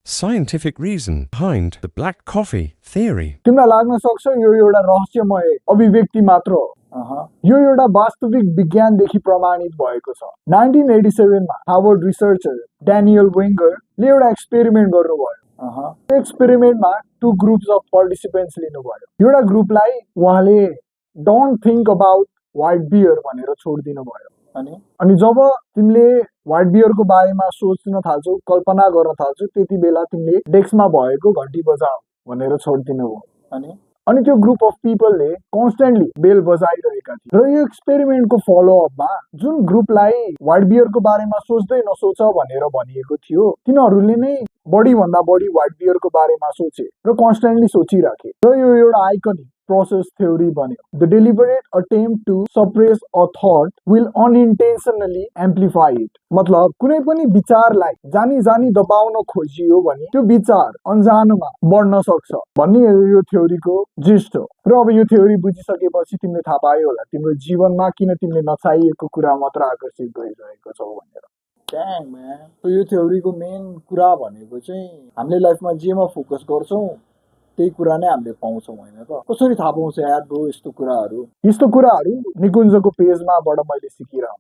scientific reason behind the black coffee theory. तिमीलाई लाग्न सक्छ यो एउटा रहस्यमय अभिव्यक्ति मात्र हो। यो एउटा वास्तविक विज्ञानदेखि प्रमाणित भएको छ। 1987 मा हार्वर्ड रिसर्चर ड्यानियल वेंगरले एउटा एक्सपेरिमेन्ट गर्नुभयो। त्यो एक्सपेरिमेन्टमा 2 ग्रुप्स अफ पार्टिसिपेन्ट्स लिनुभयो। एउटा ग्रुपलाई उहाँले don't think about white bear भनेर छोडिदिनु भयो। अनि जब तिमीले व्हाइट बियरको बारेमा सोच्न थाल्छौ, कल्पना गर्न थाल्छौ, त्यति बेला तिमीले डेस्कमा भएको घण्टी बजाऊ भनेर छोडिदिनु भयो। अनि त्यो ग्रुप अफ पिपलले कन्स्टेन्टली बेल बजाइरहेका थिए। र यो एक्सपेरिमेन्टको फलोअपमा जुन ग्रुपलाई व्हाइट बियरको बारेमा सोच्दै नसोच भनेर भनिएको थियो, तिनीहरूले नै बढी भन्दा बढी व्हाइट बियरको बारेमा सोचे र कन्स्टेन्टली सोचिराखे। र यो एउटा आइकनिक प्रोसेस थ्योरी बन्यो। The deliberate attempt to suppress a thought will unintentionally amplify it. मतलब कुनै पनि विचारलाई जानी जानी दबाउन खोजियो भने त्यो विचार अनजानमा बढ्न सक्छ भन्ने यो थ्योरीको जिस्ट हो। र अब यो थ्योरी बुझिसकेपछि तिमीले थाहा पायो होला तिम्रो जीवनमा किन तिमीले नचाहिएको कुरा मात्र आकर्षित गरिरहेको छौ भनेर। ड्याङ म्यान, यो थ्योरीको मेन कुरा भनेको चाहिँ हामीले लाइफमा जेमा फोकस गर्छौं त्यही कुरा नै हामीले पाउँछौं हैन त। कसरी थाहा पाउँछ यार ब्रो यस्तो कुराहरू निकुञ्जको पेजमाबाट मैले सिकिरहेँ।